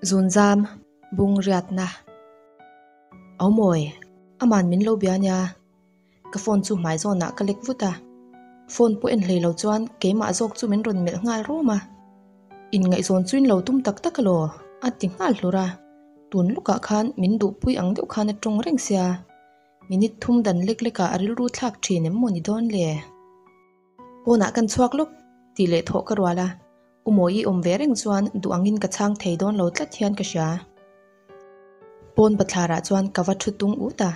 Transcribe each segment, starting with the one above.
Zunzam bung riatna. Au mawi, aman min lo bia ania. Ka phone chu hmai zawnah ka lek vut a. Phone pawh en hlei lo chuan keimah zawk chu min rawn melh nghal rum a. Inngaihzawn chu in lo tum tak tak alaw? A ti nghal hlur a. Tun lukah khan min duhpui ang deuh khan a tawng reng sia. Minute thum dan lek lekah a rilru thlak thin em maw ni dawn le? Pawnah kan chhuak lawk tih leh thawh ka rual a, U Mawi awm ve reng chuan duh angin ka chhang thei dawn lo tlat hian ka hria. Pawn bathlarah chuan ka va thu tung ut a,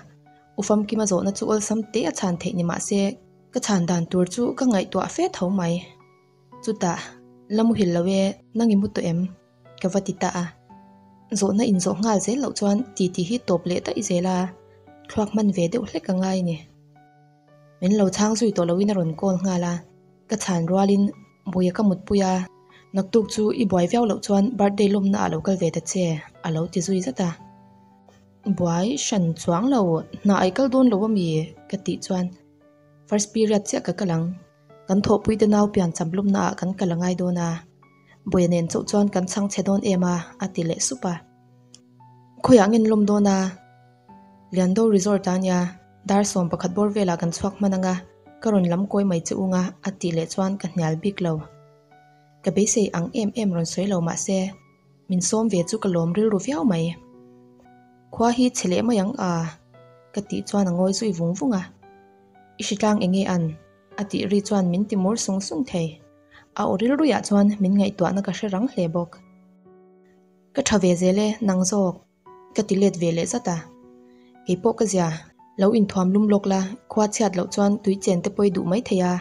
U Famkima zawhna chu awlsam te a chhan theih ni mah se ka chhan dan tur chu ka ngaihtuah fe tho mai. Chutah, La muhil lo e, nang i mu tawh em? Ka va ti ta a. Zawhna inzawh nghal zel loh chuan titi hi tawp leh daih zel a, thluak hman ve deuh hlek a ngai ni. Min lo chhang zui tawh loin a rawn call nghal a, ka chhan rualin Buia ka mutpui a, naktuk chu i buai viau loh chuan birthday lawmna ah lo kal ve ta che a lo ti zui zat a. Buai hran chuang lo, hna ai kal dawn lo ami? ka tih chuan first period chiah ka kal ang, kan thawhpui te nau pian cham lawmna ah kan kal a ngai dawn a, Buia nen chauh chuan kan chhang chhe dawn em a a ti leh sup a. Khawiah ngen lawm dawn a? Liando Resort ah nia, dar 11 bawr velah kan chhuak hman anga, ka rawn lam kawi mai che unga a tih leh chuan ka hnial bik lo. Ka beisei ang em em rawn sawi lo mah se, min sawm ve chu ka lawm rilru viau mai. Khua hi chhe leh mai ang a, ka tih chuan a ngawi zui vung vung a. I hritlang enge an? a tih ri chuan min ti mur sung sung thei. A aw rilruiah chuan min ngaihtuahna ka hre rang hle bawk. Ka tha ve zel e, nang zawk. Ka ti let ve leh zat a. Kei pawh ka zia, lo inthuam lum lawk la, khua chhiat loh chuan tui chen te pawh i duh mai thei a,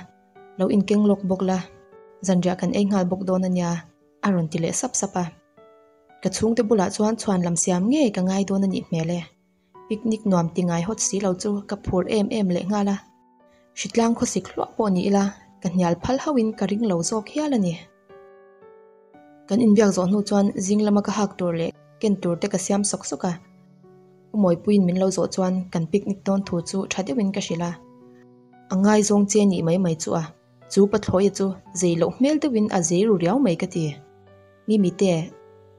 lo inkeng lawk bawk la, zanriah kan ei nghal bawk dawn a nia, a rawn ti leh sap sap a. Ka chhungte bulah chuan chhuan lam siam ngei ka ngai dawn a nih hmel e. Picnic nuam ti ngai hawt si lo chu ka phur em em leh nghal a. Hritlang khawsik hluah pawh ni ila, ka hnial phal hauhin ka ring lo zawk hial a ni. Kan inbiak zawh hnu chuan zing lama ka hak tur leh ken tur te ka siam sawk sawk a. U Mawipuiin min lo zawh chuan kan picnic dawn thu chu tha deuhin ka hrilh a. A ngaizawng che nih mai mai chu a, chu pathlawia chu zei loh hmel deuhin a zei ru riau mai ka ti. Mimi te,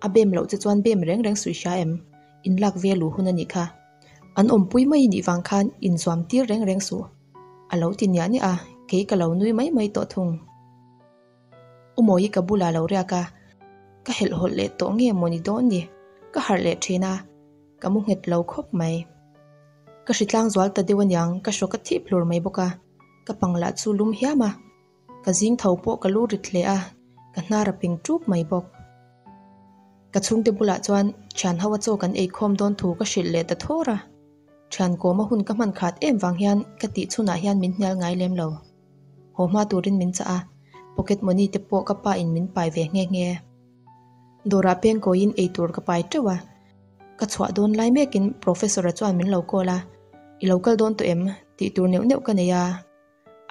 a bem loh che chuan bem reng reng suih hria em? Inlak ve lu hun a nih kha. An awmpui mai nih vang khan inzuam tir reng reng suh. A lo ti niah niah a, kei ka lo nui mai mai tawh thung. U Mawi ka bulah lo riak a, ka helh hawlh leh tawh nge maw ni dawn ni, ka harh leh thin a, ka mu nghet lo khawp mai. Ka hritlang zual ta deuh aniang ka hrawk a thip hlur mai bawk a, ka pang lah chu lum hiam a, ka zing tho pawh ka lu rit hle a, ka hnar a ping ṭup mai bawk. Ka chhungte bulah chuan thian ho a chaw kan eikhawm dawn thu ka hrilh leh ta thawr a, thian kawma hun ka hman khat em vang hian ka tih chhunah hian min hnial ngai lem lo. Haw hma turin min chah a, pocket money te pawh ka pa in min pai ve nghe nghe. Dawrah peng kawiin eitur ka pai teuh a, ka chhuah dawn lai mekin Professor-a chuan min lo call a, I lo kal dawn tawh em? tih tur neuh neuh ka nei a,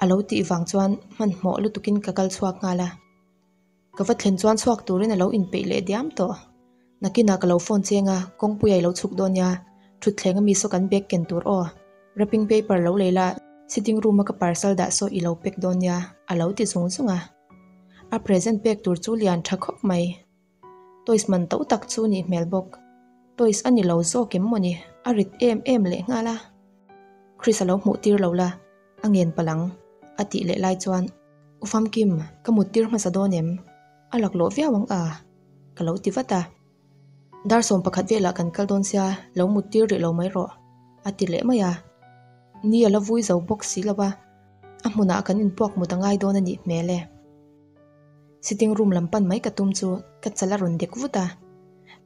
a lo tih vang chuan hmanhmawh lutukin ka kal chhuak nghal a. Ka va thlen chuan chhuak turin a lo inpeih leh diam tawh. Nakinah ka lo phone cheng a, kawngpuia i lo chhuk dawn nia, thutthleng ami saw kan bag ken tur aw. Wrapping paper lo lei la, sitting room a ka parcel dah saw i lo pack dawn nia, a lo ti zung zung a. A present pek tur chu lian tha khawp mai. Toys man to tak chu nih hmel bawk. Toys a ni lo zawk em mawni, a rit em em leh nghal a. Chris a lo hmuh tir lo la, a ngen palh ang, a tih leh lai chuan, U Famkim, ka mut tir hmasa dawn em? A laklawh viau ang a, ka lo ti vat a. Dar 11 velah kan kal dawn sia, lo mut tir rih lo mai rawh, a ti leh mai a. Ni a la vui zo bawk si lo a, a hmunah kan inpuak mut a ngai dawn a nih hmel e. Sitting room lam pan mai ka tum chu ka chal a rawn dek vut a,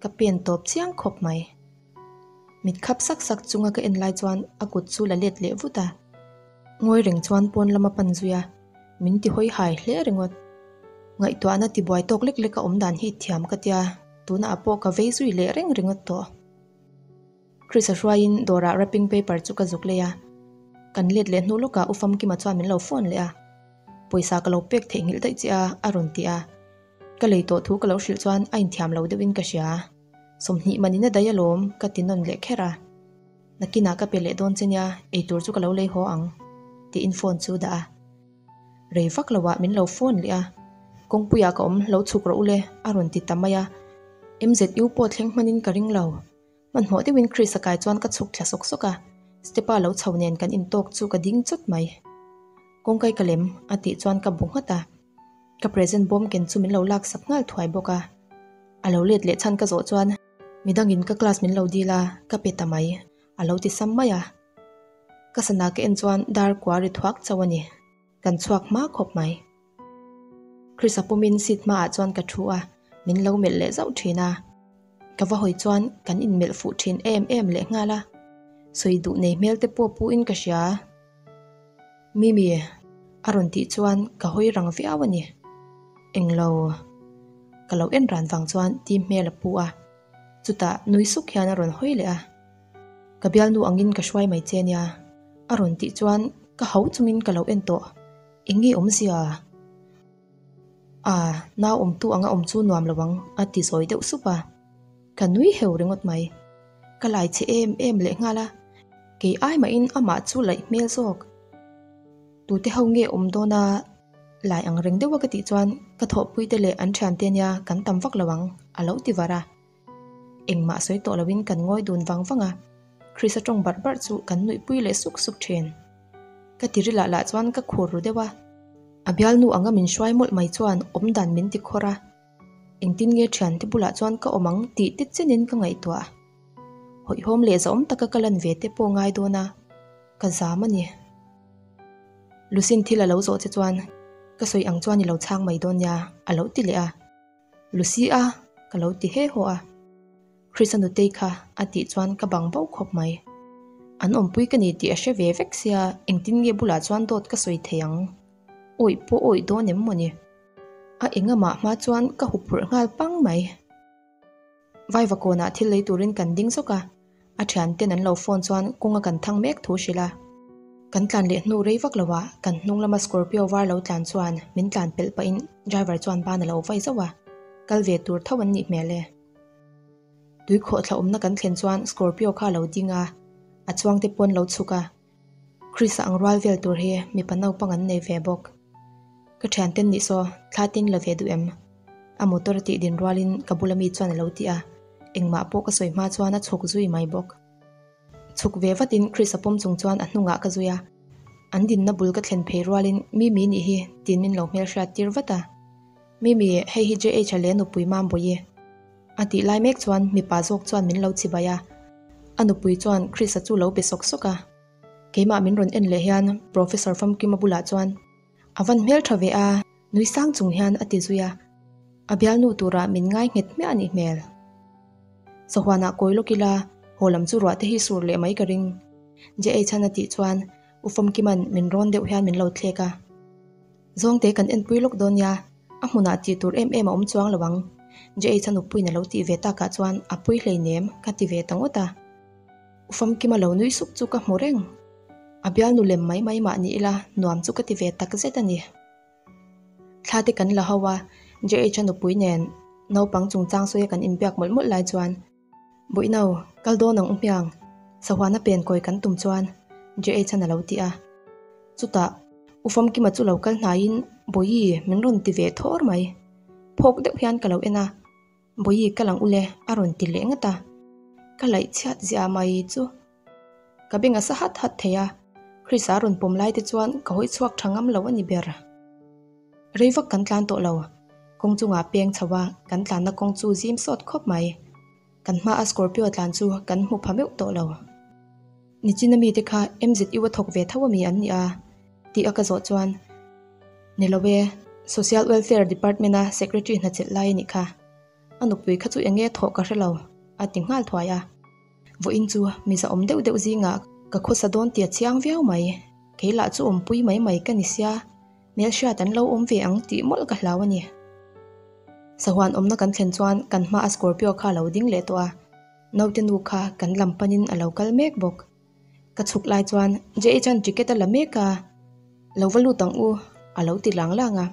ka pen tawp chiang khawp mai. Mit khap sak sak chunga ka en lai chuan a kut chu la let leh vut a. Ngawi reng chuan pawn lama pan zui a, min ti hawi hai hle ringawt. Ngaihtuahna ti buai tawk lek lek a awm dan hi thiam ka tia, tunah pawh ka vei zui leh reng ringawt tawh. Chris a hruaiin dawrah wrapping paper chu ka zuk lei a, kan let leh hnu lawkah U Famkima chuan min lo phone leh a. Pawisa ka lo pek theihnghilh daih che a, a rawn ti a. Ka lei tawh thu ka lo hrilh chuan a inthiam lo deuhin ka hria. 20 manin a daih alawm ka ti nawn leh kher a. Nakinah ka pe leh dawn che nia, eitur chu ka lo lei haw ang, tiin phone chu dah a. Rei vak loah min lo phone leh a, kawngpuiah ka awm lo chhuk rawh ule a rawn ti ta mai a. MZU pawh thleng hmanin ka ring lo. Hmanhmawh deuhin Chris-a kai chuan ka chhuk thla sawk sawk a, step-a lo chho nen kan intawk chu ka ding chawt mai. Kawngkai ka lem a tih chuan ka bu nghat a, ka present bawm ken chu min lo laksak nghal thuai bawk a. A lo let leh chhan ka zawh chuan midangin ka class min lo dil a, ka pe ta mai, a lo ti sam mai a. Ka sana ka en chuan dar kua ri thuak chauh a ni. Kan chhuak hma khawp mai. Chris-a pumin seat hmaah chuan ka thu a, min lo melh leh zauh thin a. Ka va hawi chuan kan inmelh fuh thin em em leh nghal a, sawi duh nei hmel te pawh pu in ka hria. Mimi, a rawn tih chuan ka hawi rang viau a ni. Englo, ka lo en ran vang chuan tim hmel a pu a, chutah nui suk hian a rawn hawi leh a. Ka bialnu angin ka hruai mai che nia, a rawn tih chuan ka ho chungin ka lo en tawh. Eng nge awmzia? Ah, nau awmtu anga awm chu nuam lo ang, a ti zawi deuh sup a. Ka nui heu ringawt mai. Ka lai che em em leh nghal a, kei ai mahin amah chu laih hmel zawk. Tute ho nge awm dawn a, lai ang reng deuha ka tih chuan ka thawhpuite leh an thiante nia kan tam vak lo ang, a lo ti var a. Engmah sawi tawh loin kan ngawi dun vang vang a, Chris-a tawng barh barh chu kan nuihpui leh suk suk thin. Ka tiri lah lah chuan ka khur ru deuh a, a bialnu anga min hruai mawlh mai chuan awmdan min ti khawr a, engtin nge thiante bulah chuan ka awm ang tih te chenin ka ngaihtuah. Hawihhawm leh zahawm taka ka lan ve te pawh ngai dawn a, ka zam a ni. Lucin thil a lo zawh che chuan ka sawi ang chuan i lo chhang mai dawn nia, a lo ti leh a. Lucy a, ka lo ti he haw a. Chris-a nutei kha a tih chuan ka bang bo khawp mai. An awmpui ka ni tih a hre ve vek sia, engtin nge bulah chuan dawt ka sawi thei ang? Awih pawh awih dawn em mawni? A engamah hma chuan ka huphurh nghal pang mai. Vaiva kawnah thil lei turin kan ding zawk a, a thianten an lo phone chuan kawnga kan thang mek thu hrilh a. Kan tlan leh hnu rei vak loah kan hnung lama Scorpio var lo tlan chuan min tlan pelh pahin driver chuan ban a lo vai zauh a, kal ve tur tho an nih hmel e. Tui khawhthla awmna kan thlen chuan Scorpio kha a lo ding a, a chuangte pawn lo chhuk a. Chris-a ang rual vel tur hi mipa naupang an nei ve bawk. Ka thianten nih saw, thla tin la ve duh em? A motor a tih din rualin ka bula mi chuan a lo ti a, engmah pawh ka sawi hma chuan a chhuk zui mai bawk. Chhuk ve vatin Chris-a pawm chung chuan a hnungah ka zui a, an dinna bul ka thlen phei rualin Mimi nih hi tiin min lo hmelhriat tir vat a. Mimi, hei hi JH-a leh nupui Mambawi. A tih lai mek chuan mipa zawk chuan min lo chibai a, a nupui chuan Chris-a chu lo be sawk sawk a. Keimah min rawn en leh hian Professor Famkima bulah chuan, A van hmel tha ve a, nui sang chung hian a ti zui a. A bialnu turah min ngai nghet hmiah a nih hmel. Sahuanah kawi lawk ila, haw lam chu ruah te hi sur leh mai ka ring. JH-an a tih chuan U Famkima'n min rawn deuh hian min lo thlek a. Zawngte kan enpui lawk dawn nia, a hmunah tih tur em em a awm chuang lo ang. JH-a nupuiin a lo tih ve takah chuan a pui hleinem ka ti ve ta ngawt a. U Famkima lo nui suk chu ka hmu reng. A bialnu lem mai mai mah ni ila nuam chu ka ti ve tak zet a ni. Thla te kan la ho a, JH-a nupui nen naupang chungchang sawia kan inbiak mawlh mawlh lai chuan Buihno, kal dawn ang u hmiang, sahuana pen kawi kan tum chuan JH-an a lo ti a. Chutah, U Famkima chu lo kal hnaiin Bawihi min rawn ti ve thawr mai. Phawk deuh hian ka lo en a, Bawihi kal ang u le a rawn ti leh ngat a. Ka laih chhiat zia mai chu ka beng a sa hat hat thei a, Chris-a rawn pawm lai te chuan ka hawi chhuak tha ngam lo a ni ber. Rei vak kan tlan tawh lo. Kawng chungah peng chho a, kan tlanna kawng chu zim sawt khawp mai. Kan hmaa Scorpio tlan chu kan hmu pha meuh tawh lo. Nichina mite kha MZU a thawk ve tho ami an ni a? tih a ka zawh chuan, Ni lo e, Social Welfare Department a Secretary hna chelh lai a nih kha. A nupui kha chu eng nge thawh ka hre lo, a ti nghal thuai a. Vawiin chu miza awm deuh deuh zingah ka khawsa dawn tia chiang viau mai. Kei lah chu awmpui mai mai ka ni sia, hmelhriat an lo awm ve ang tih mawlh ka hlau a ni. Sahuan awmna kan thlen chuan kan hmaa Scorpio kha a lo ding leh tawh a, naute nu kha kan lam panin a lo kal mek bawk. Ka chhuk lai chuan JH-a'n ticket a la mek a, Lo va lut ang u, a lo ti lang lang a.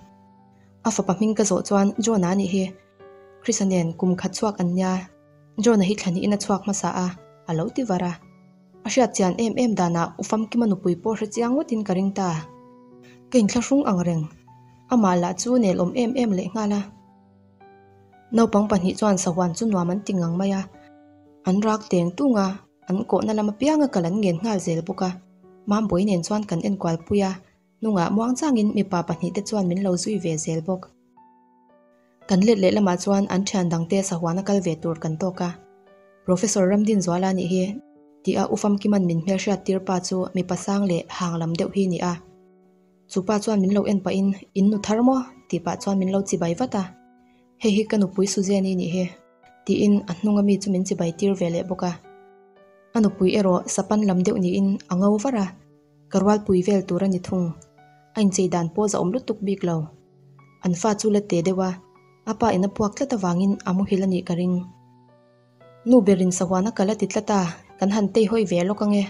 A fapa hming ka zawh chuan John-a nih hi. Chris-a nen kum khat chhuak an nia, John-a hi thla hnihin a chhuak hmasa a, a lo ti var a. A hriat chian em em danah U Famkima nupui pawh hre chiang ngawtin ka ring ta. Ka inthlahrung ang reng. Amah lah chu nel awm em em leh nghal a. Naupang pahnih chuan sahuan chu nuam an ti ngang mai a, an rak teng tung a, an kawhna lam apianga kal an ngen nghal zel bawk a. Mambawi nen chuan kan enkual pui a, hnungah muang changin mipa pahnihte chuan min lo zui ve zel bawk. Kan let leh lamah chuan an thian dangte sahuana kal ve tur kan tawk a. Professor Ramdinzuala nih hi tih a Ufamkiman min hmelhriat tir pa chu mipa sang leh hang lam deuh hi ni a. Chu pa chuan min lo en pahin in nu thar maw tih pah chuan min lo chibai vat a. Hei hi ka nupui Suzanne-i nih hi tiin a hnunga mi chu min chibai tir ve leh bawk a. A nupui erawh sapan lam deuh niin a ngo var a, ka rualpui vel tur a ni thung. A inchei dan pawh zahawm lutuk bik lo. An fa chu la te deuh a, a pa in a puak tlat avangin a muhil a nih ka ring. Nu berin sahuan a kal a ti tlat a, kan han tei hawi ve lawk ange,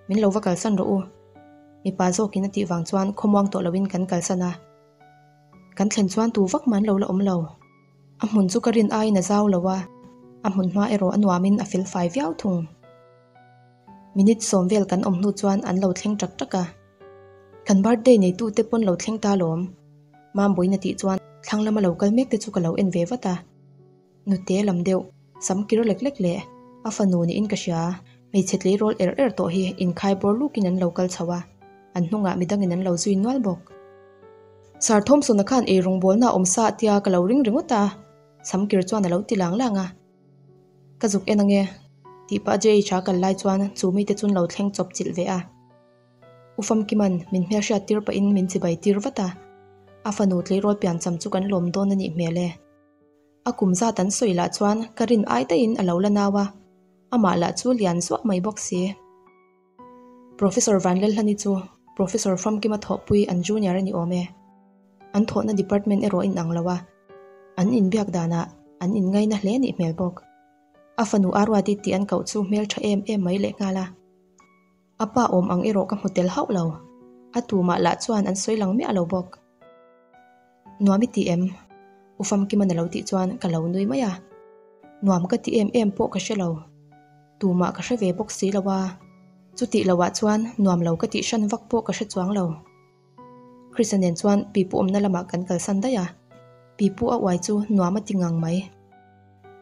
min lo va kalsan rawh u. Mipa zawkin a tih vang chuan khawmuang tawh loin kan kalsan a. Kan thlen chuan tu vak man lo la awm lo. A hmun chu ka rin aiin a zau lo a, a hmun hma erawh a nuamin a fel fai viau thung. Minute sawm vel kan awm hnu chuan an lo thleng tak tak a. Kan birthday neitute pawn lo thleng ta lawm. Mambuina tih chuan thlang lama lo kal mek te chu ka lo en ve vat a. Nute lam deuh, sam kir lek lek leh a fanu niin ka hria. Hmeichhe tleirawl er er tawh hi inkhai bawr lukin an lo kal chho a, an hnungah midangin an lo zui nual bawk. Sir Thompson-a khan ei rawngbawlna a awm sa tia ka lo ring ringawt a, sam kir chuan a lo ti lang lang a. Ka zuk en ange, tih pah JH-a kal lai chuan chu mite chu an lo thleng chawp chilh ve a. U Famkiman min hmelhriat tir pahin min chibai tir vat a, a fanu tleirawl piancham chu kan lawm dawn a nih hmel e. A kum zat an sawi lah chuan ka rin ai daihin a lo la nau a, amah lah chu lian zuah mai bawk si. Professor Vanlalhlani chu Professor Famkima thawhpui an junior a ni awm e. An thawhna department erawh inang lo a, an inbiak danah an inngaina hle nih hmel bawk. A fanu Aruati tih an koh chu hmeltha em em mai lehnghal a. A pa awm ang erawh ka hmu tel hauh lo. A tumah lah chuan an sawi lang miah lo bawk. Nuam i ti em? U Famkiman a lo tih chuan ka lo nui mai a. Nuam ka ti em em pawh ka hre lo. Tumah ka hre ve bawk si lo a. Chutih loah chuan nuam lo ka tih hran vak pawh ka hre chuang lo. Krista nen chuan pipu awmna lamah kan kalsan daih a, pipu a uai chu nuam a ti ngang mai.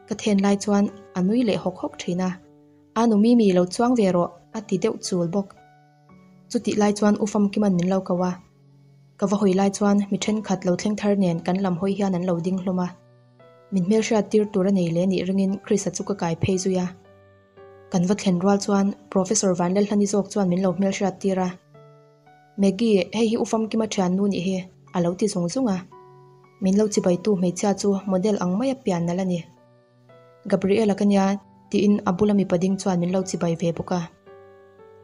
Ka then lai chuan a nui leh hawk hawk thin a, A nu Mimi lo chuang ve rawh a ti deuh chul bawk. Chutih lai chuan U Famkiman min lo ko a, ka va hawi lai chuan mi thenkhat lo thleng thar nen kan lam hawi hian an lo ding hlawm a. Min hmelhriat tir tur a nei leh nih ringin Krista chu ka kai phei zui a. Kan va thlen rual chuan Professor Vanlalhlani zawk chuan min lo hmelhriat tir a. Maggie, hei hi U Famkima thiannu nih hi, a lo ti zung zung a. Min lo chibaitu hmeichhia chu model ang maia pian nalh a ni. Gabriela ka nia, tiin a bula mipa ding chuan min lo chibai ve bawk a.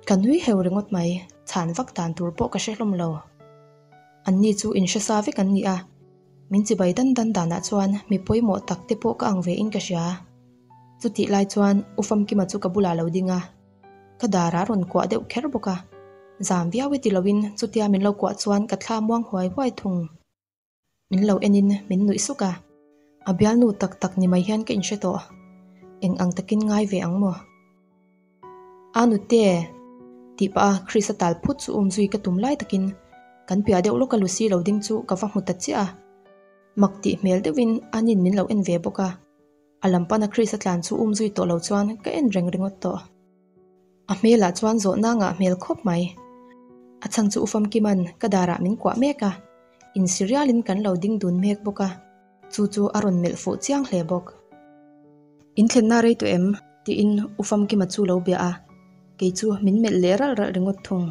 Ka nui heu ringawt mai, chhan vak dan tur pawh ka hre hlawm lo. Anni chu inhre sa vek an ni a, min chibai dan dan danah chuan mi pawimawh tak te pawh ka ang ve in ka hria. Chutih lai chuan U Famkima chu ka bulah a lo ding a. Ka dar a rawn kuah deuh kher bawk a, zam viau e ti loin chutia min lo kuah chuan ka thla muang huai huai thung. Min lo enin min nuih suk a, a bialnu tak tak ni mai hian ka inhre tawh. Eng ang takin ngai ve ang maw? A nute! Tih pah a Chris a tal phut chu um zui ka tum lai takin kan piah deuh lawka Lucy lo ding chu ka va hmu ta chiah a. Mak tih hmel deuhin anin min lo en ve bawk a. A lam pana Chris a tlan chu um zui tawh lo chuan ka en reng ringawt tawh. A hmelah chuan zawhna ngah hmel khawp mai. A chhan chu U Famkiman ka darah min kuah mek a, insi rialin kan lo ding dun mek bawk a, chu chu a rawn melh fuh chiang hle bawk. In thlenna rei tawh em? tiin U Famkima chu lo bia a, kei chu min melh leh ralh ralh ringawt thung.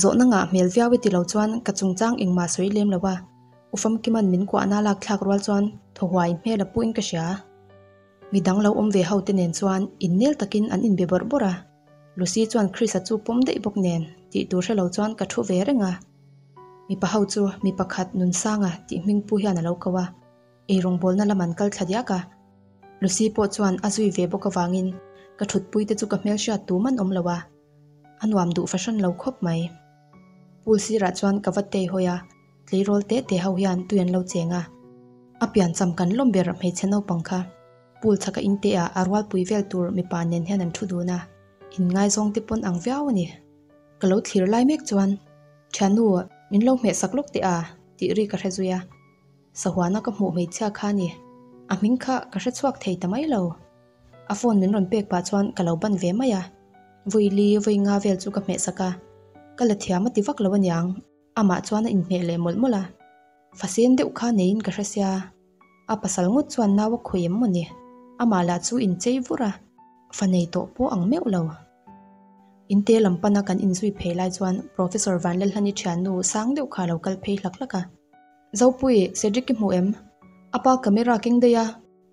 Zawhna ngah hmel viau e ti lo chuan ka chungchang engmah sawi lem lo a, U Famkiman min kuahna lak thlak rual chuan thaw huai hmel a puhin ka hria. Midang lo awm ve ho te nen chuan innel takin an inbe bawrh bawrh a, Lucy chuan Chris-a chu pawm daih bawk nen tih tur hre lo chuan ka thu ve reng a. Mipa ho chu mi pakhat Nunsanga tih hming pu hian a lo ko a, eirawngbawlna lam an kal thla diak a. Lucy pawh chuan a zui ve bawk avangin ka thutpui te chu ka hmelhriat tum an awm lo a. A nuam duh fahran lo khawp mai. Pool sirah chuan ka va tei hawi a, tleirawl te te ho hian tui an lo cheng a. A piancham kan lawm ber hmeichhe naupang kha. Pool chhaka in te ah a rualpui vel tur mipa nen hian an thu dun a, inngaizawng te pawn ang viau a ni. Ka lo thlir lai mek chuan, Thiannu, min lo hmeh sak lawk teh a, tih ri ka hre zui a. Sahuana ka hmuh hmeichhia kha a ni. A hming kha ka hre chhuak thei ta mai lo. A phone min rawn pek pah chuan ka lo ban ve mai a. Vawi li, vawi nga vel chu ka hmeh sak a. Ka la thiam a ti vak lo aniang, amah chuan a inhmeh leh mawlh mawlh a. Fa sen deuh kha neiin ka hre sia. A pasal ngawt chuan nau a khawih em maw ni? Amah lah chu inchei vur a, fa nei tawh pawh ang meuh lo. Inte lam pana kan inzui phei lai chuan Professor Vanlalhlani thiannu sang deuh kha a lo kal phei hlak hlak a. Zopui, Cedric i hmu em? A pa camera keng daih a,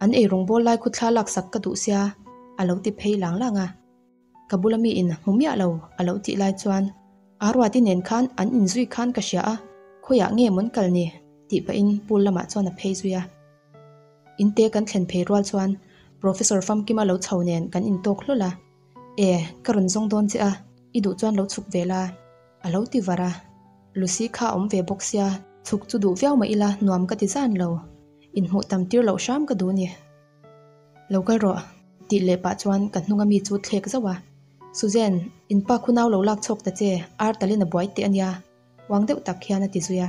an ei rawngbawl lai khu thla laksak ka duh sia, a lo ti phei lang lang a. Ka bula mi in hmu miah lo a lo tih lai chuan Aruati nen khan an inzui khan ka hria a, khawiah nge mawn kal ni? tih pahin pool lamah chuan a phei zui a. Inte kan thlen phei rual chuan Professor Famkima lo chho nen kan intawk hlawl a, E, ka rawn zawng dawn che a, i duh chuan lo chhuk ve la, a lo ti var a. Lucy kha a awm ve bawk sia, chhuk chu duh viau mah ila nuam ka ti zan lo, inhmuh tam tir loh hram ka duh ni. Lo kal rawh, tih leh pah chuan ka hnunga mi chu thlek zauh a. Suzanne, in pa khu nau lo lak chhawk ta che, ar talin a buai teh a nia, uang deuh tak hian a ti zui a.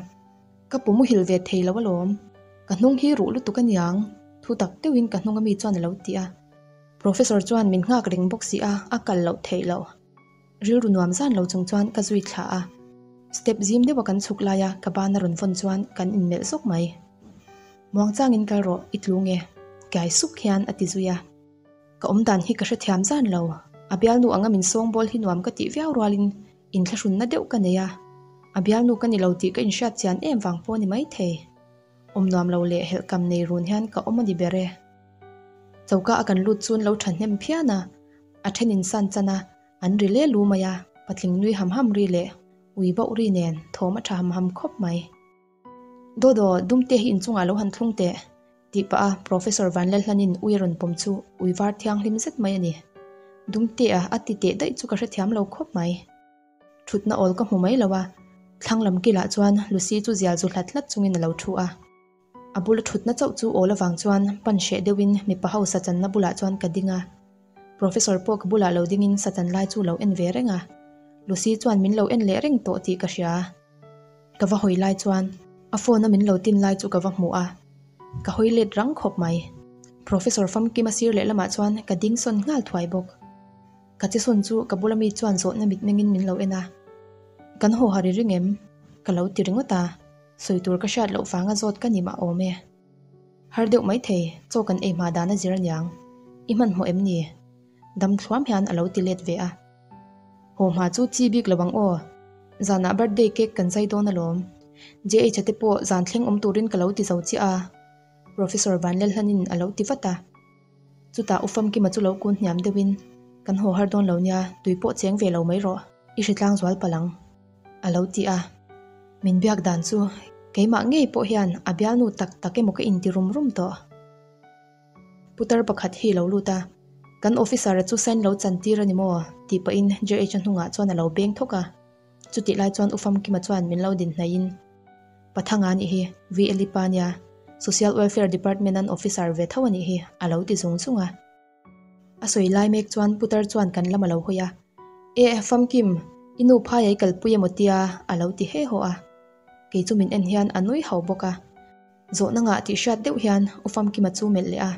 Ka pu muhil ve thei lo alawm, ka hnung hi ruh lutuk a niang, thu tak deuhin ka hnunga mi chuan a lo ti a. Professor chuan min nghak reng bawk si a, a kal loh theih loh. Rilru nuam zan lo chung chuan ka zui thla a, step zim deuha kan chhuk laia ka ban a rawn vawn chuan kan inmelh zawk mai. Muangchangin kal rawh, i tlu nge? Kai suk hian a ti zui a. Ka awmdan hi ka hrethiam zan lo, a bialnu anga min sawngbawl hi nuam ka tih viau rualin inthlahrunna deuh ka nei a, a bialnu ka ni lo tih ka inhriat chian em vang pawh a ni maithei. Awm nuam lo leh helhkam nei run hian ka awm a ni ber e. Choka a kan lut chuan lo thahnem phian a, a then in san chan a, an ri le lu mai a, patling nui ham ham ri leh ui bauh ri nen thawm a tha ham ham khawp mai. Dodo, dumte hi inchungah lo han thlung teh, tih pah a Professor Vanlalhlanin ui a rawn pawm chu ui var thianghlim zet mai a ni. Dumte a a ti teh daih chu ka hrethiam lo khawp mai. Thutna awl ka hmu mai lo a, thlang lam kilah chuan Lucy chu zial zu hlat hlat chungin a lo thu a. A bula thutna chauh chu awl avang chuan pan hreh deuhin mipa ho sachanna bulah chuan ka ding a. Professor pawh ka bulah lo dingin sachan lai chu lo en ve reng a. Lucy chuan min lo en leh reng tawh tih ka hria. Ka va hawi lai chuan a phone a min lo tin lai chu ka va hmu a. Ka hawi let rang khawp mai. Professor Famkima sir lehlamah chuan ka ding sawn nghal thuai bawk. Ka che sawn chu ka bula mi chuan zawhna mitmengin min lo en a. Kan haw har i ring em? Ka lo ti ringawt a. Sawi tur ka hriat loh vanga zawt ka ni mah awm e. Har deuh mai thei, chaw kan ei hma dan a zir aniang. I hmanhmawh em ni? Dam thluam hian a lo ti let ve a. Haw hma chu chi bik lo ang aw. Zanah birthday cake kan zai dawn alawm. JH-a te pawh zan thleng awm turin ka lo ti zo chiah a. Professor Vanlalhlanin a lo ti vat a. Chutah U Famkima chu lo kun hniam deuhin, Kan haw har dawn lo nia, tui pawh cheng ve lo mai rawh, i hritlang zual palh ang, a lo ti a. Min biak dan chu keimah ngei pawh hian a bialnu tak tak emaw ka inti rum rum tawh. Putar pakhat hi lo lut a, Kan officer-a chu sign lo chan tir a ni maw? tih pahin JH-a hnungah chuan a lo beng thawk a. Chutih lai chuan U Famkima chuan min lo din hnaihin, Pathanga anih hi, VLE pa nia, Social Welfare Department an officer ve tho anih hi, a lo ti zung zung a. A sawi lai mek chuan putar chuan kan lam a lo hawi a, E, Famkim, i nu phai a i kalpui emaw tia, a lo ti he haw a. Kei chu min en hian a nui hau bawk a. Zawhna ngah tih hriat deuh hian U Famkima chu melh leh a.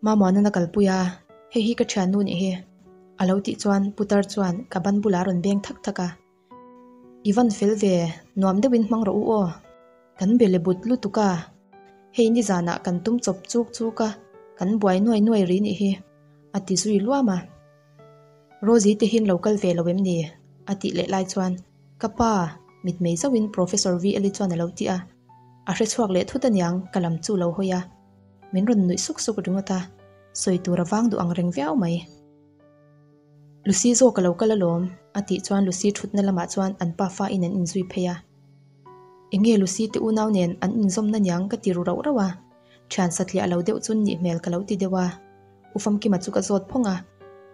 Mamuanan a kalpui a, hei hi ka thiannu nih hi, a lo tih chuan putar chuan ka ban bulah a rawn beng thak thak a. I van fel ve, nuam deuhin hmang rawh u aw. Kan be le but lutuk a, hei nizanah kan tum chawp chuk chuk a, kan buai nuai nuai ri nih hi, a ti zui luam a. Rosie te hian lo kal ve lo em ni? a tih leh lai chuan ka pa mitmei zauhin Professor VLi chuan a lo ti a, a hrechhuak leh thut aniang ka lam chu lo hawi a. Min rawn nuih suk suk ringawt a, sawi tur a vang duh ang reng viau mai. Lucy zawk a lo kal alawm, a tih chuan Lucy thutna lamah chuan an pa fa in an inzui phei a. Enge Lucy te unau nen an inzawmna niang ka ti ru rauh rauh a, thian satliah lo deuh chun nih hmel ka lo ti deuh a. U Famkima chu ka zawt phawng a,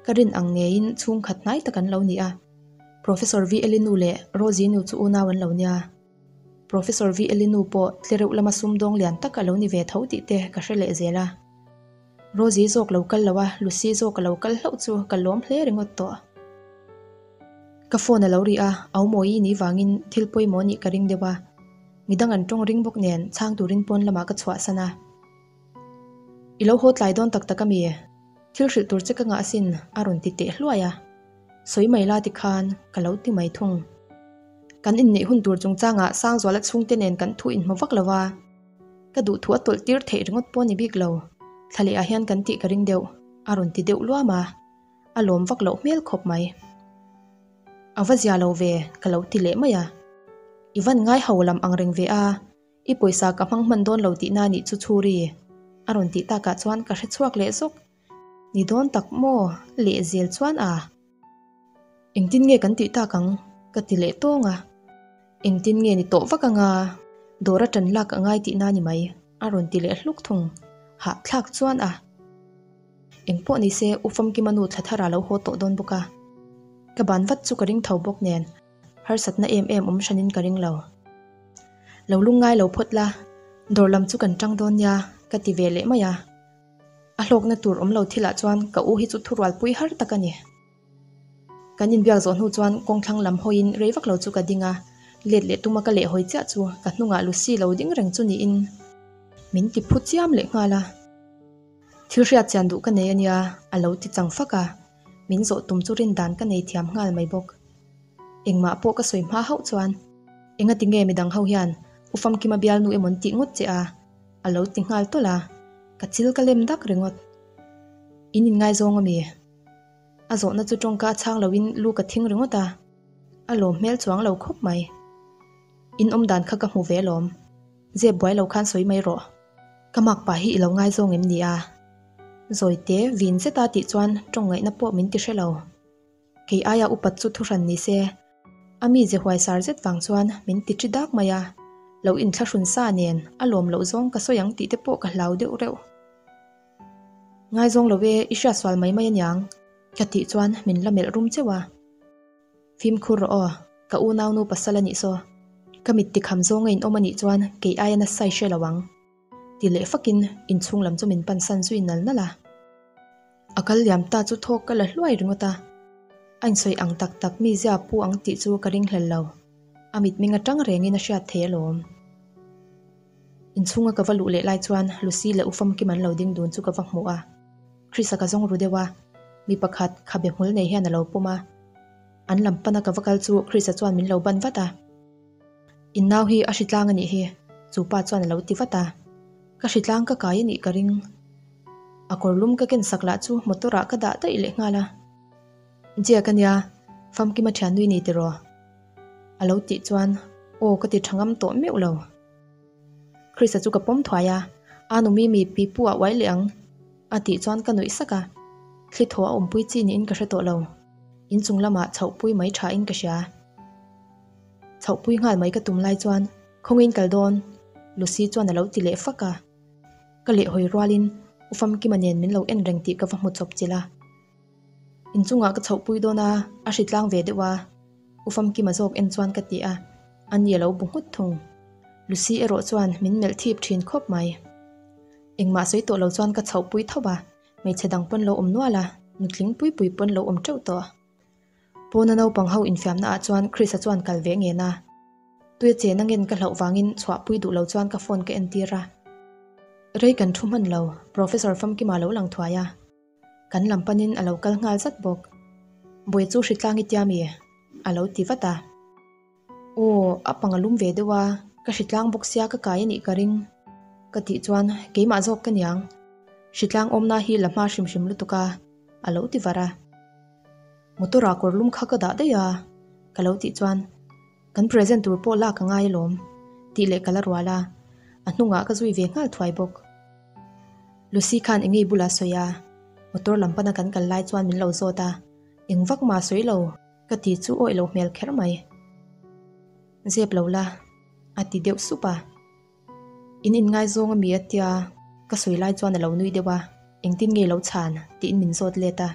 ka rin ang ngeiin chhungkhat hnai tak an lo ni a. Professor V Eli nu leh Rosie nu chu unau an lo nia. Professor V Eli nu pawh tlereuh lama sumdawng lian tak a lo ni ve tho tih te ka hre leh zel a. Rosie zawk lo kal lo a, Lucy zawk a lo kal hlauh chu ka lawm hle ringawt tawh. Ka phone a lo ri a, Aumawi ni vangin thil pawimawh nih ka ring deuh a. Midang an tawng ring bawk nen chhang turin pawn lamah ka chhuahsan a. I lo haw tlai dawn tak tak a mi? Thil hrilh tur che ka ngah asin a rawn ti teh hluai a. Sawi mai la tikhan ka lo ti mai thung. Kan inneih hun tur chungchangah Sangzuala chhungte nen kan thu inhmu vak lo a. Ka duhthu a tawlh tir theih ringawt pawh a ni bik lo. Thla leh ah hian kan tih ka ring deuh a rawn ti deuh luam a. A lawm vak loh hmel khawp mai. A va zia lo ve ka lo ti leh mai a. I van ngai ho lam ang reng ve a. I pawisa ka hmang hman dawn lo tihna nih chu Chhuri a rawn tih takah chuan ka hre chhuak leh zawk. Ni dawn tak maw leh zel chuan a. Engtin nge kan tih tak ang? ka ti leh tawng a. Engtin nge ni tawh vak anga dawr a tan lak a ngai tihna ni mai a rawn ti leh hluk thung. Hahthlak chuan a. Engpawh ni se U Famkima nu thla thar a lo haw tawh dawn bawk a. Ka ban vat chu ka ring tho bawk nen. Harsatna em em awm hranin ka ring lo. Lo lungngai lo phawt la, dawr lam chu kan tang dawn nia ka ti ve leh mai a. A hlawkna tur awm lo thilah chuan ka u hi chu thurualpui har tak a ni. Kan inbiak zawh hnu chuan kawngthlang lam hawiin rei vak lo chu ka ding a, let leh tuma ka lehhawi chiah chu ka hnungah Lucy lo ding reng chu niin min ti phu chiam leh nghal a. Thil hriat chian duh ka nei a nia a lo ti chang fak a, min zawh tum chu rin dan ka nei thiam nghal mai bawk. Engmah pawh ka sawi hma hauh chuan engati nge midang ho hian U Famkima bialnu emaw an tih ngawt che a? a lo ti nghal tawlh a, ka chil ka lem dak ringawt. In inngaizawng ami? A zawhna chu tawngka a chhang loin lu ka thing ringawt a, a lawm hmel chuang lo khawp mai. In awm dan kha ka hmu ve alawm, zep buai lo khan sawi mai rawh. Ka mak pah hi i lo ngaizawng em ni a? Zawite vin zeta tih chuan tawng ngaihna pawh min ti hre lo. Kei aia upat chu thuhran ni se, a mi ze huai sar zet vang chuan min ti ṭi dak mai a, lo inthlahrun sa nen a lawm loh zawng ka sawi ang tih te pawh ka hlau deuh reuh. Ngaizawng lo e, i hriat sual mai mai aniang, ka tih chuan min la melh rum cheuh a. Fimkhur rawh aw, ka unaunu pasal a nih saw. Ka mit tikham zawnga in awm a nih chuan kei aia nasa i hre lo ang. Ti leh fakin inchhung lam chu min pansan zui nal nal a. A kal liam ta chu thawk ka la hluai ringawt a, a insawi ang tak tak mi zia pu ang tih chu ka ringhlel lo. A mitmeng atang rengin a hriat thei alawm. Inchhunga ka va luh leh lai chuan Lucy leh U Famkim an lo ding dun chu ka va hmuh a. Chris-a ka zawng ru deuh a, mi pakhat khabe hmul nei hian a lo pawm a. An lam pana ka va kal chu Chris-a chuan min lo ban vat a. In nau hi a hritlang a nih hi, chu pa chuan a lo ti vat a. Ka hritlang ka kai a nih ka ring. A kawr lum ka ken sak lah chu motor ah ka dah daih leh nghal a. Jack a nia, famkima thiannui ni tiraw? A lo tih chuan aw ka ti tha ngam tawh meuh lo. Chris-a chu ka pawm thuai a, a nu Mimi pi pu ah uai leh ang a tih chuan ka nuih sak a. Thli thaw a awmpui chi niin ka hre tawh lo. Inchung lamah chhohpui mai tha in ka hria. Chhohpui nghal mai ka tum lai chuan khawngin kal dawn Lucy chuan a lo ti leh fak a. Ka lehhawi rualin U Famkima nen min lo en reng tih ka va hmu chawp chilh a. Inchungah ka chhohpui dawn a, a hritlang ve deuh a. U Famkima zawk en chuan ka ti a, ani a lo bu nghut thung. Lucy erawh chuan min melh thip thin khawp mai. Engmah sawi tawh lo chuan ka chhohpui tho a, hmeichhe dang pawn lo awm nual a, nutling pui pui pawn lo awm teuh tawh. Pawna naupang ho infiamna ah chuan Chris-a chuan kal ve ngen a. Tuia chen a ngen ka hlauh vangin chhuahpui duh lo chuan ka phone ka entir a. Rei kan thu hman lo, Professor Famkima lo lang thuai a. Kan lam panin a lo kal nghal zat bawk. Buai chu hritlang i tia mi? A lo ti vat a. Aw, a pang a lum ve deuh a, ka hritlang bawk sia ka kai a nih ka ring. Ka tih chuan keimah zawk ka niang. Hritlang awmna hi la hma hrim hrim lutuk a, a lo ti var a. Motor ah kawr lum kha ka dah daih a, ka lo tih chuan kan present tur pawh lak a ngai alawm tih leh ka la rual a, a hnungah ka zui ve nghal thuai bawk. Lucy khan eng ngei bulah sawi a, motor lam pana kan kal lai chuan min lo zawt a, eng vak mah sawi lo ka ti chu awih lo hmel kher mai. Zep lo la, a ti deuh sup a. In inngaizawng a mi a tia ka sawi lai chuan a lo nui deuh a, engtin nge lo chhan tiin min zawt let a.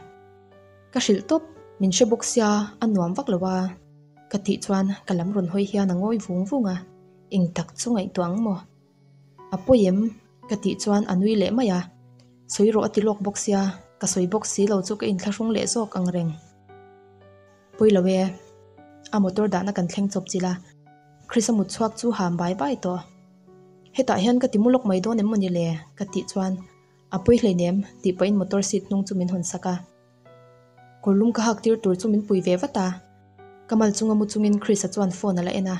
Ka hrilh tawp, min hre bawk sia a nuam vak lo a ka tih chuan ka lam rawn hawi hian a ngawi vung vung a, eng tak chu ngaihtuah ang maw? A pawi em? ka tih chuan a nui leh mai a, sawi rawh a ti lawk bawk sia, ka sawi bawk si lo chu ka inthlahrung leh zawk ang reng. Pawi lo e, a motor dahna kan thleng chawp chilh a, Chris-a mut chhuak chu ham bai bai tawh. Hetah hian ka ti mu lawk mai dawn em maw ni le? ka tih chuan. A pawi hleinem, tih pahin motor seat hnung chu min hawn sak a. Kawr lum ka hak tir tur chu min pui ve vat a. Ka mal chunga mu chungin Chris-a chuan phone a la en a.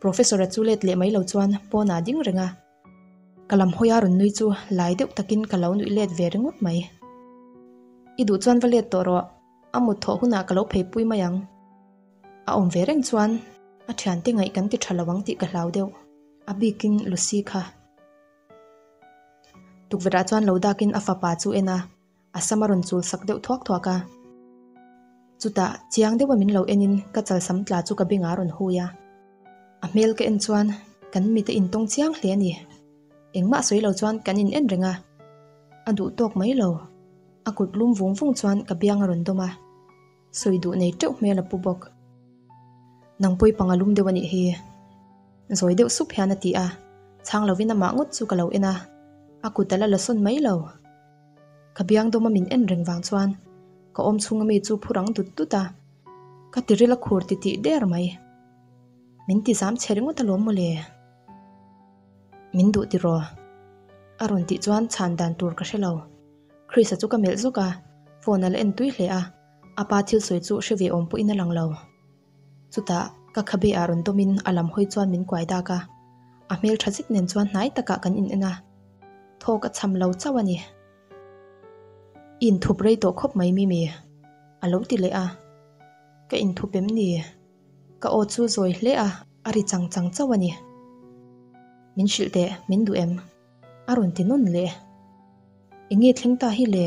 Professor-a chu let leh mai lo chuan pawnah a ding reng a. Ka lam hawi a rawn nui chu lai deuh takin ka lo nuih let ve ringawt mai. I duh chuan va let tawh rawh, a mut thawh hunah ka lo phei pui mai ang. A awm ve reng chuan a thiante ngaih kan ti tha lo ang tih ka hlau deuh, a bikin Lucy kha. Tukverhah chuan lo dakin a fapa chu en a, a sam a rawn chul sak deuh thuak thuak a. Chutah chiang deuha min lo enin ka chalsam tla chu ka bengah a rawn hui a. A hmel ka en chuan kan mite intawng chiang hle a ni. Engmah sawi lo chuan kan in en reng a, a duh tawk mai lo. A kut lum vung vung chuan ka biang a rawn dawm a. Sawi duh nei teuh hmel a pu bawk. Nang pawi panga lum deuh a nih hi. Zawi deuh sup hian a ti a, chhang lovin amah ngawt chu ka lo en a, a kut a la la sawn mai lo. Ka biang dawma min en reng vang chuan ka awm chhunga mi chu phur ang dut dut a, ka tiril a khur titih der mai. Min ti zam chhe ringawt alawm mawle. Min duh tiraw? A rawn tih chuan chhan dan tur ka hre lo. Chris-a chu ka melh zawk a, phone a la en tui hle a, a pa thil sawi chu hre ve awm pawhin a lang lo. Chutah ka khabe ah rawn dawmin a lam hawi chuan min kuai dak a, a hmel tha zet nen chuan hnai takah kan in en a, thawk a cham lo chauh a ni. I inthup rei tawh khawp mai Mimi, a lo ti leh a, ka inthup em ni? Ka aw chu zawi hle a, a ri chang chang chauh a ni. Min hrilh teh, min duh em? A rawn ti nawn leh. Enge thleng ta hi le?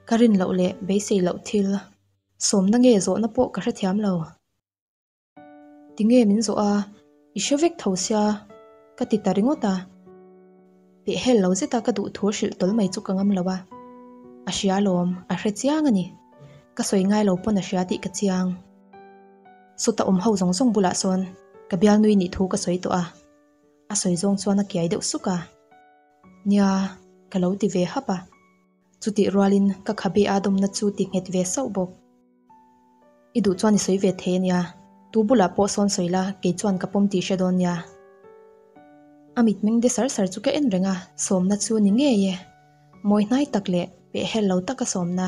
Ka rin loh leh beisei loh thil. Sawmna nge zawhna pawh ka hrethiam lo. Tinge min zawh a, i hre vek tho sia, ka ti ta ringawt a. Pehhel lo zeta ka duh thu hrilh tawl mai chu ka ngam lo a. A hria alawm, a hre chiang a ni. Ka sawi ngai lo pawn a hria tih ka chiang. Sawta awm ho zawng zawng bulah sawn ka bialnui nih thu ka sawi tawh a. A sawi zawng chuan a kiai deuh suk a. Nia, ka lo ti ve hap a. Chutih rualin ka khabe a dawmna chu ti nghet ve sauh bawk. I duh chuan i sawi ve thei a nia, tu bulah pawh sawn sawi la, kei chuan ka pawm tih hre dawn nia. A mitmeng de sar sar chu ka en reng a, sawmna chu ni ngei e. Mawi hnai tak leh pehhel lo taka sawmna.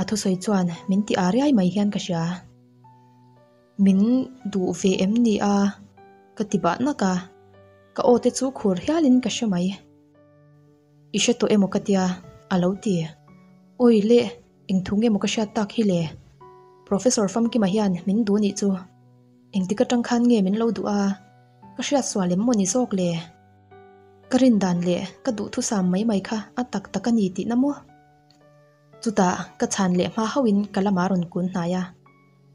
A thusawi chuan min ti â riai mai hian ka hria. Min duh ve em ni a? Ka ti bah nak a, ka aw te chu khur hialin ka hre mai. I hre tawh emaw ka tia? A lo ti. Awi le, engthu nge maw ka hriat tak hi le? Professor Famkima hian min duh nih chu. Engtik atang khan nge min lo duh a? Ka hriat sual em maw ni zawk le? Ka rin dan leh ka duhthusam mai mai kha a tak tak a ni tihna maw? Chutah ka chhan leh hma hauhin ka lamah rawn kun hnai a,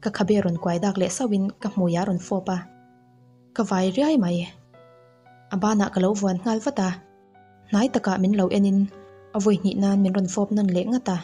ka khabe rawn kuai dak leh sauhin ka hmuiah rawn fawp a, ka vai riai mai. A banah ka lo vuan nghal vat a, hnai takah min lo enin a vawi hnih nan min rawn fawp nawn leh ngat a.